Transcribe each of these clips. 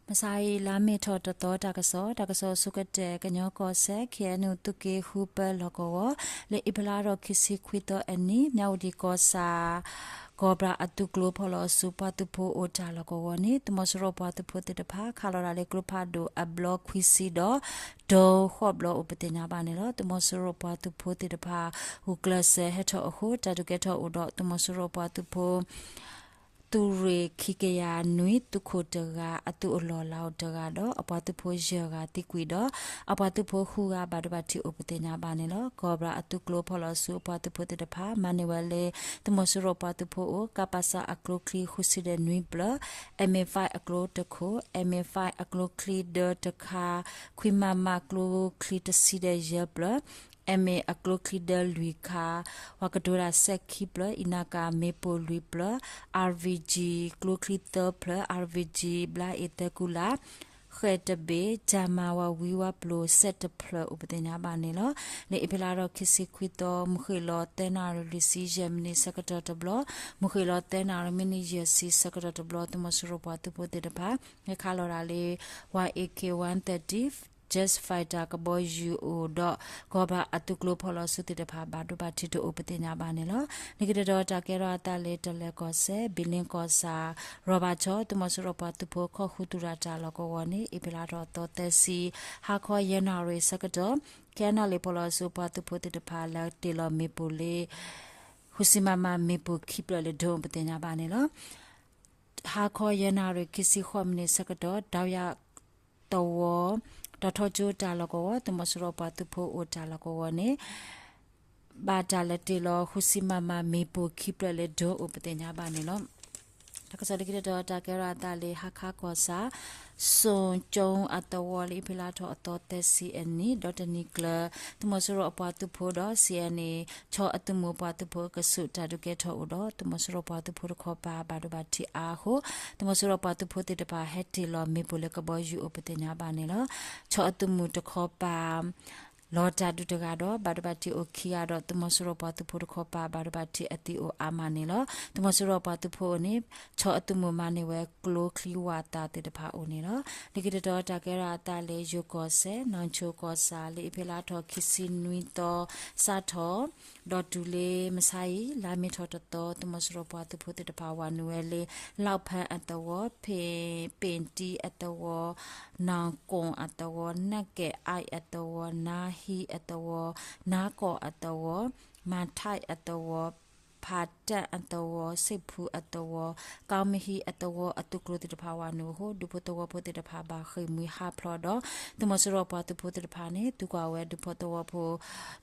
မုၢ်ဆါအံၤ လါမ့ၤထီၣ်တသီတၢ်ကစီၣ်, တၢ်ကစီၣ်အဆိကတၢၢ် ကညီကီၢ်စဲၣ် ခ့ၣ်အဲၣ်ယူၣ် သုးက့ဃုပၢလီၢ်ကဝီၤ လၢအ့ဖြ့လါထီၣ်ခံဆံခွံသီအနံၤ မၠၣ်ဝတံၣ်ကီၢ်ဆၣ် ကီၢ်ပြးအသုးကျိၤဖီၣ်လီၤအစု ပှၤသုးဖိအိၣ်တၢ်လီၢ်ကဝီၤန့ၣ် သုးမီၤစိရိၤပှၤသုးဖိသ့ၣ်တဖၣ် ခးလီၤတၢ်လၢကျိဖးဒိၣ်အဘျီခွံဆံဒီး ဒိဃိးဘျီအိၣ်ပသ့ၣ်ညါဘၣ်န့ၣ်လီၤ. သုးမီၤစိရိၤပှၤသုးဖိသ့ၣ်တဖၣ် ဂုာ်ကျဲးစၢးဟဲထီၣ်အဃိ တၢ်ဒုးကဲထီၣ်အိၣ်ဒီး သုးမီၤစိရိၤပှၤသုးဖိ သုးရ့ၣ်ခံကယၤနွံ သုးခိၣ်တဂၤ အသုးအိၣ်လီၢ်လၤအိၣ်တဂၤဒီး အပှၤသုးဖိယဲၢ်ဂၤသံကွံာ်ဒီး အပှၤသုးဖိဃုဂၤဘၣ်ဒိဘၣ်ထံးအိၣ်ပသ့ၣ်ညါဘၣ်န့ၣ်လီၤ. ကီၢ်ပြးအသုးကျိၤဖီၣ်လီၤအစုအပှၤသုးဖိသ့ၣ်တဖၣ် မၤန့ၢ်ဝဲလၢ သုးမီၤစိရိၤပှၤသုးဖိအိၣ် ကပစ အကျိချံဃုဆံဒီးနွံဖျၢၣ်, MA five အကျိတခိၣ်, MA five အကျိချံဒၢတခါ, ခွံ MM ကျိချံတဆံဒီးယဲၢ်ဖျၢၣ် MA အကျိချံဒၢလွံၢ်ခါ, ပှၤကတိၤတၢ်စဲးခံဖျၢၣ်, အံၤနါကၤမ့ၣ်ပိၢ်လွံၢ်ဖျၢၣ်, RPG ကျိချံသၢဖျၢၣ်, RPG ဘျါအ့ၣ်သၢကူလၢ်, ဃဲၣ်တဘ့ၣ်, တၢ်မၤဝၤဝံၤဝါပျိၤ စဲးတဖျၢၣ်အိၣ်ပသ့ၣ်ညါဘၣ်န့ၣ်လီၤ. လၢအ့ဖြ့လါထီၣ်ခံဆံခွံသီ မုၢ်ဃ့ၢ်လီၤသၢနၣ်ရံၣ်လွံၢ်ဆံယဲၢ်မံးနံးဆၢကတီၢ်တဘျီ, မုၢ်ဃ့ၢ်လီၤသၢနၣ်ရံၣ်မံးနံးယဲၢ်ဆံဆၢကတီၢ်တဘျီ သုးမီၤစိရိၤပှၤသုးဖိသ့ၣ်တဖၣ် ဟဲခးလီၤတၢ်လၢ Y A K one thirty jet fighter ကဘီယူၤအိၣ်ဒီး ကီၢ်ပြးအသုးကျိၤဖီၣ်လီၤအစုသ့ၣ်တဖၣ် ဘၣ်ဒိဘၣ်ထံးတအိၣ်ပသ့ၣ်ညါဘၣ်န့ၣ်လီၤ. လၢခံတတီၤတၢ်ကဲထီၣ်အသးလၢ တလဲၤကီၢ်စဲၣ် ဘံလ့ကီၢ်ဆၣ် ရီၣ်ဘၣ်ဆီ သုးမီၤစိရိၤပှၤသုးဖိခီၣ်ဃုသူၣ်တၢ်တၢ်လီၢ်ကဝီၤန့ၣ် အ့ဖြ့လါထီၣ်သီသၢဆံ ဟါခီယဲၢ်နၣ်ရံၣ်ဆၢကတီၢ် KNLA ဖီၣ်လီၤအစုပှၤသုးဖိသ့ၣ်တဖၣ် လဲၤတ့ၢ်လီၤမ့ၣ်ပိၢ်လၢ ဃုဆံ MM မ့ၣ်ပိၢ်ခံဖျၢၣ်လၢဒိအိၣ်ပသ့ၣ်ညါဘၣ်န့ၣ်လီၤ. ဟါခီယဲၢ်နၣ်ရံၣ်ခံဆံဃိးမံးနံးဆၢကတီၢ် တၢ်ယၤသဝီ တၢ်ထီကၠိတၢ်လီၢ်ကဝီၤ သုးမီၤစိရိၤပှၤသုးဖိအိၣ်တၢ်လီၢ်ကဝီၤန့ၣ် ဘၣ်တၢ်လဲၤတ့ၢ်လီၤ ဃုဆံ MM မ့ၣ်ပိၢ်ခံဖျၢၣ်လၢဒိအိၣ်ပသ့ၣ်ညါဘၣ်န့ၣ်လီၤ. တၢ်ကစီၣ်လၢခံတတီၤတၢ်ကဲထီၣ်အသးလၢ ဟါခါကီၢ်ဆၣ် စိၣ်ကၠိအသဝီလၢအ့ဖြ့လါထီၣ်အသီသၢဆံအနံၤ ဒီတနံၤကျၢၤ သုးမီၤစိရိၤအပှၤသုးဖိဒီး CNA ဆီအသုးမုၢ်ပှၤသုးဖိအကဆူး တၢ်ဒုးကဲထီၣ်အိၣ်ဒီး သုးမီၤစိရိၤပှၤသုးဖိတခီပၤ ဘၣ်ဒိဘၣ်ထံးအါအဃိ သုးမီၤစိရိၤပှၤသုးဖိသ့ၣ်တဖၣ် ဟဲတ့ၢ်လီၤမ့ၣ်ပိၢ်လၢကဘီယူၤအိၣ်ပသ့ၣ်ညါဘၣ်န့ၣ်လီၤ. ဆီအသုးမုၢ်တခီပၤ လီၤတၢ်ဒုးတဂၤဒီး ဘၣ်ဒိဘၣ်ထံးအိၣ်ခံဂၤဒီး သုးမီၤစိရိၤပှၤသုးဖိတခီပၤ ဘၣ်ဒိဘၣ်ထံးအသံအိၣ်အါမးန့ၣ်လီၤ. သုးမီၤစိရိၤပှၤသုးဖိအအိၣ်န့ၣ် ဆီအသုးမုၢ်မၤန့ၢ်ဝဲကျိချံဝးသးသ့ၣ်တဖၣ်အိၣ်န့ၣ်လီၤ. လၢခံတတီၤတၢ်ကဲထီၣ်အသးလၢ ယိၤကီၢ်စဲၣ် နီၢ်ဆိကီၢ်ဆၣ် လၢအ့ဖြ့လါထီၣ်ခံဆံနွံသီ စးထီၣ် ဒီးတုၤလၢမုၢ်ဆါအံၤ လါမ့ၤထီၣ်တသီ သုးမီၤစိရိၤပှၤသုးဖိသ့ၣ်တဖၣ် ဝၤနုာ်ဝဲလၢ လီၣ်ဖၢအသဝီ, ဖ့ၣ်, ပ့ၣ်တံအသဝီ, နီၢ်ကိၣ်အသဝီ, နၢ်ကဲၣ်အံအသဝီ, နါဟံအသဝီ, နါကီၢ်အသဝီ, မၤထၢၣ်အသဝီ, ဖးတၢၣ်အသဝီ, စ့ၣ်ဖူအသဝီ, ကီမဟံအသဝီ အသုးကျိၤသ့ၣ်တဖၣ်ဝၤနုာ်အဃိ ဒူဖိသဝီဖိသ့ၣ်တဖၣ်ဘၣ်ဃ့ၢ်မှံဟးဖျိးဒီး သုးမီၤစိရိၤပှၤသုးဖိသ့ၣ်တဖၣ်န့ၣ် သံကွၢ်ဝဲဒူဖိသဝီဖိ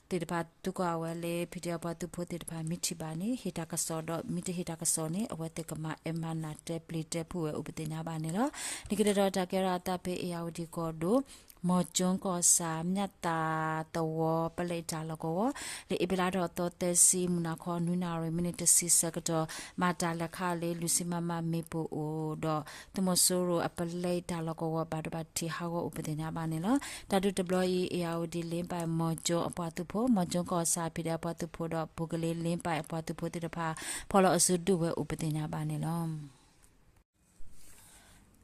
သ့ၣ်တဖၣ်သံကွၢ်ဝဲလၢ ဖံးဒဲးပှၤသုးဖိသ့ၣ်တဖၣ် မ့ၢ်ထံၣ်ဘၣ်န့ၣ် ဟ့ၣ်တၢ်ကစီၣ်ဒီး မ့ၢ်တဟ့ၣ်တၢ်ကစီၣ်န့ၣ် အဝဲသ့ၣ်ကမၤအၢမၤနးတဲပျံၤတဲဖုးဝဲအိၣ်ပသ့ၣ်ညါဘၣ်န့ၣ်လီၤ. လၢခံတတီၤတၢ်ကဲထီၣ်အသးဖဲအ့ၣ်ယၣ်ဝတံၣ်ကီၢ်ဒိၣ် မီၤကၠိကီၢ်ဆၣ် မၠၣ်သၣ်သဝီ ပလဲတၢ်လီၢ်ကဝီၤ လၢအ့ဖြ့လါထီၣ်သီသၢဆံ မုၢ်နၤခီနွံနၣ်ရံၣ်မံးနံးတဆံဆၢကတီၢ် ဘၣ်တၢ်လဲၤခးလၢ လွံၢ်ဆံ MM မ့ၣ်ပိၢ်အိၣ်ဒီး သုးမီၤစိရိၤအပလဲတၢ်လီၢ်ကဝီၤ ဘၣ်ဒိဘၣ်ထံးဟးဂီၤအိၣ်ပသ့ၣ်ညါဘၣ်န့ၣ်လီၤ. တၢ်ဒုးတဘျီအံၤ အ့ၣ်ယၣ်ဝတံၣ်လ့ပၢ် မီၤကၠိအပှၤသုးဖိ, မီၤကၠိကီၢ်ဆၣ် ဖံးဒဲးပှၤသုးဖိဒီး ပူၤကလ့လ့ပၢ်အပှၤသုးဖိသ့ၣ်တဖၣ် ဖီၣ်လီၤအစုဒုးဝဲအိၣ်ပသ့ၣ်ညါဘၣ်န့ၣ်လီၤ.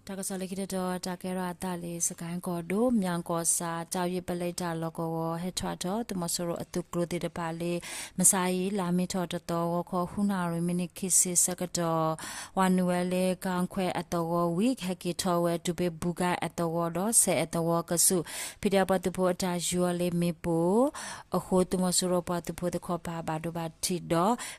တၢ်ကစီၣ်လၢခံတတီၤ တၢ်ကဲထီၣ်အသးလၢ စကဲၣ်ကီၢ်ဒိၣ် မၠၣ်ကီၢ်ဆၣ် တၢ်ယံာ်ပလဲတၢ်လီၢ်ကဝီၤ ဟဲထီၣ်ထီၣ် သုးမီၤစိရိၤအသုးကျိၤသ့ၣ်တဖၣ်လၢ မုၢ်ဆါအံၤ လါမ့ၤထီၣ်တသီ ဂီၤခီ ဃုနၣ်ရံၣ်မံးနံးခံဆံဆၢကတီၢ် ဝၤနုာ်ဝဲလၢ ကၣ်ခွဲအသဝီဝံၤ ဟဲက့ၤထီၣ်ဝဲ တူၢ်ဘ့ၣ်ဘူၣ်ကၣ်အသဝီဒီး ဆဲးအသဝီကဆူး ဖံးဒဲးပှၤသုးဖိအတၢ်ယူၤအီၤလၢမ့ၣ်ပိၢ် အဃိ သုးမီၤစိရိၤပှၤသုးဖိတခီပၤ ဘၣ်ဒိဘၣ်ထံးဒီး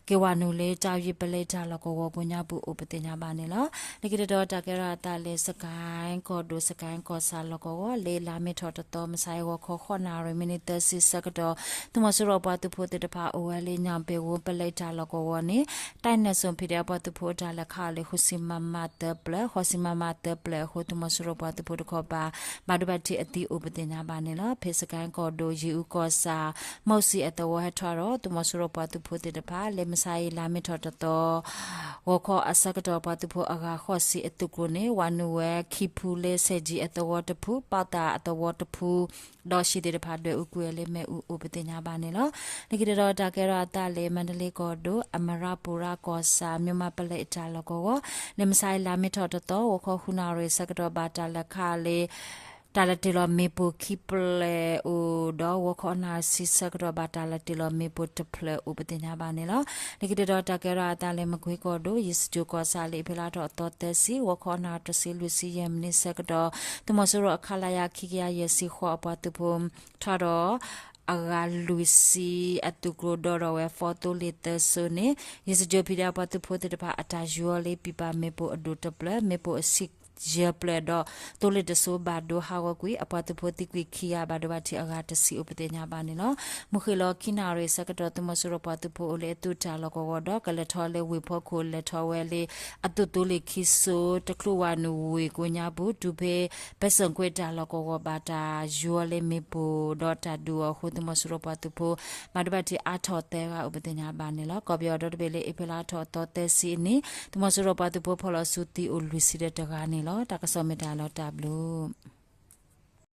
က့ၤဝၤနုာ်လၢတၢ်ယံာ်ပလဲတၢ်လီၢ်ကဝီၤကိးညါပူၤအိၣ်ပသ့ၣ်ညါဘၣ်န့ၣ်လီၤ. လၢခံတတီၤတၢ်ကဲထီၣ်အသးလၢ စကဲၣ်ကီၢ်ဒိၣ် စကဲၣ်ကီၢ်ဆၣ်လီၢ်ကဝီၤ လၢလါမ့ၤထီၣ်တသီ မုၢ်ဆါအံၤ ဂီၤခီ ဃိးနၣ်ရံၣ်မံးနံးသၢဆံဆၢကတီၢ် သုးမီၤစိရိၤပှၤသုးဖိသ့ၣ်တဖၣ်အိၣ်ဝဲလၢ ညၣ်ဘ့ၣ်ဝူ ပလဲတၢ်လီၢ်ကဝီၤန့ၣ် တၢ်နဲၣ်စိၣ် ဖံးဒဲးပှၤသုးဖိအတၢ်လဲၤခးအီၤလၢ ဃုဆံ MM သၢဖျၢၣ်, ဃိးဆံ MM သၢဖျၢၣ်အဃိ သုးမီၤစိရိၤပှၤသုးဖိတခီပၤ ဘၣ်ဒိဘၣ်ထံးအသံအိၣ်ပသ့ၣ်ညါဘၣ်န့ၣ်လီၤ. ဖဲစကဲၣ်ကီၢ်ဒိၣ် ယ့ၣ်အူကီၢ်ဆၣ် မီၣ်စံၣ်အသဝီဟဲထီၣ်ဒီး သုးမီၤစိရိၤပှၤသုးဖိသ့ၣ်တဖၣ် လၢမုၢ်ဆါအံၤ လါမ့ၤထီၣ်တသီ ဂီၤခီအဆၢကတီၢ် ပှၤသုးဖိအဂၤဃိးဆံအသုးကျိၤန့ၣ် ဝၤနုာ် ဝဲခံဖုလၢ ဆဲးကၠံအသဝီတဖု, ပီၣ်သးအသဝီတဖု, ဒီးဟံၣ်သ့ၣ်တဖၣ်ဒွဲၣ်အူကွံာ်ဝဲလၢမ့ၣ်အူအိၣ်ပသ့ၣ်ညါဘၣ်န့ၣ်လီၤ. လၢခံတတီၤတၢ်ကဲထီၣ်အသးလၢ မါဒလ့ကီၢ်ဒိၣ် အမရပူၤရကီၢ်ဆၣ် မၠိၣ်မးပလဲအတၢ်လီၢ်ကဝီၤ, လၢမုၢ်ဆါအံၤလါမ့ၤထီၣ်တသီ ဂီၤခီဃုနၣ်ရံၣ်ဆၢကတီၢ်ဘၣ်တၢ်လဲၤခးလၢ တၢ်လဲၤတ့ၢ်လီၤမ့ၣ်ပိၢ်ခံဖျၢၣ်အိၣ်ဒီး ဂီၤခီအနၣ်ရံၣ်ဆံဆၢကတီၢ်ဘၣ်တၢ်လဲၤတ့ၢ်လီၤမ့ၣ်ပိၢ်တဖျၢၣ်အိၣ်ပသ့ၣ်ညါဘၣ်န့ၣ်လီၤ. လၢခံတတီၤတၢ်ကဲထီၣ်အသးလၢမကွ့ကီၢ်ဒိၣ် ယ့ၣ်စကၠိၣ်ကီၢ်ဆၣ်လၢအ့ဖြ့လါထီၣ်အသီသၢဆံ ဂီၤခီအနၣ်ရံၣ်တဆံလွံၢ်ဆံယဲၢ်မံးနံးဆၢကတီၢ် သုးမီၤစိရိၤအခလရ ခံကယၤယဲၢ်ဆံဃိးအပှၤသုးဖိ ထီၣ်ဒီး အဂၤလွံၢ်ဆံ အသုးကျိၤဒီးထီၣ်ဝဲဖီသိလ့ၣ်သၢစိန့ၣ် ယ့ၣ်စကၠိၣ် ပီၣ်ဒီၣ် အပှၤသုးဖိသ့ၣ်တဖၣ်အတၢ်ယူၤအီၤလၢပံာ်ပာ်မ့ၣ်ပိၢ်အဒိၣ်တဖျၢၣ်, မ့ၣ်ပိၢ်အဆံးယဲၢ်ဖျၢၣ်ဒီး သိလ့ၣ်တစိဘၣ်ဒိဟးဂီၤကွံာ် အပှၤသုးဖိသံကွံာ်ခံဂၤ ဘၣ်ဒိဘၣ်ထံးအဂၤတဆံအိၣ်ပသ့ၣ်ညါဘၣ်န့ၣ်လီၤ. မုၢ်ဃ့ၢ်လီၤခံနၣ်ရံၣ်ဆၢကတီၢ် သုးမီၤစိရိၤပှၤသုးဖိအိၣ်လၢအသုးတၢ်လီၢ်ကဝီၤဒီး ကလဲၤထီၣ်လၢဝ့ၢ်ဖီခိၣ် လဲၤထီၣ်ဝဲလၢ အသုးသိလ့ၣ်ခံစိ တချုးဝၤနုာ်ဝ့ၢ်ကိးညါပူၤ တုၤဖဲ ပဲစၢၣ်ကွဲးတၢ်လီၢ်ကဝီၤဘၣ်တၢ်ယူၤအီၤလၢမ့ၣ်ပိၢ်ဒီးတၢ်ဒုးအီၤအဃိ သုးမီၤစိရိၤပှၤသုးဖိ ဘၣ်ဒိဘၣ်ထံးအါထီၣ်သၢဂၤအိၣ်ပသ့ၣ်ညါဘၣ်န့ၣ်လီၤ. ကီၢ်ပယီၤဒီတဘ့ၣ်လၢအ့ဖြ့လါထီၣ်အသီသၢဆံအနံၤ သုးမီၤစိရိၤပှၤသုးဖိဖီၣ်လီၤစုသံအိၣ်လွံၢ်ဆံဒီးတဂၤန့ၣ်လီၤ. တၢ်ကစီၣ်မ့ၢ်တၢ်လီၤတၢ်ဘျုး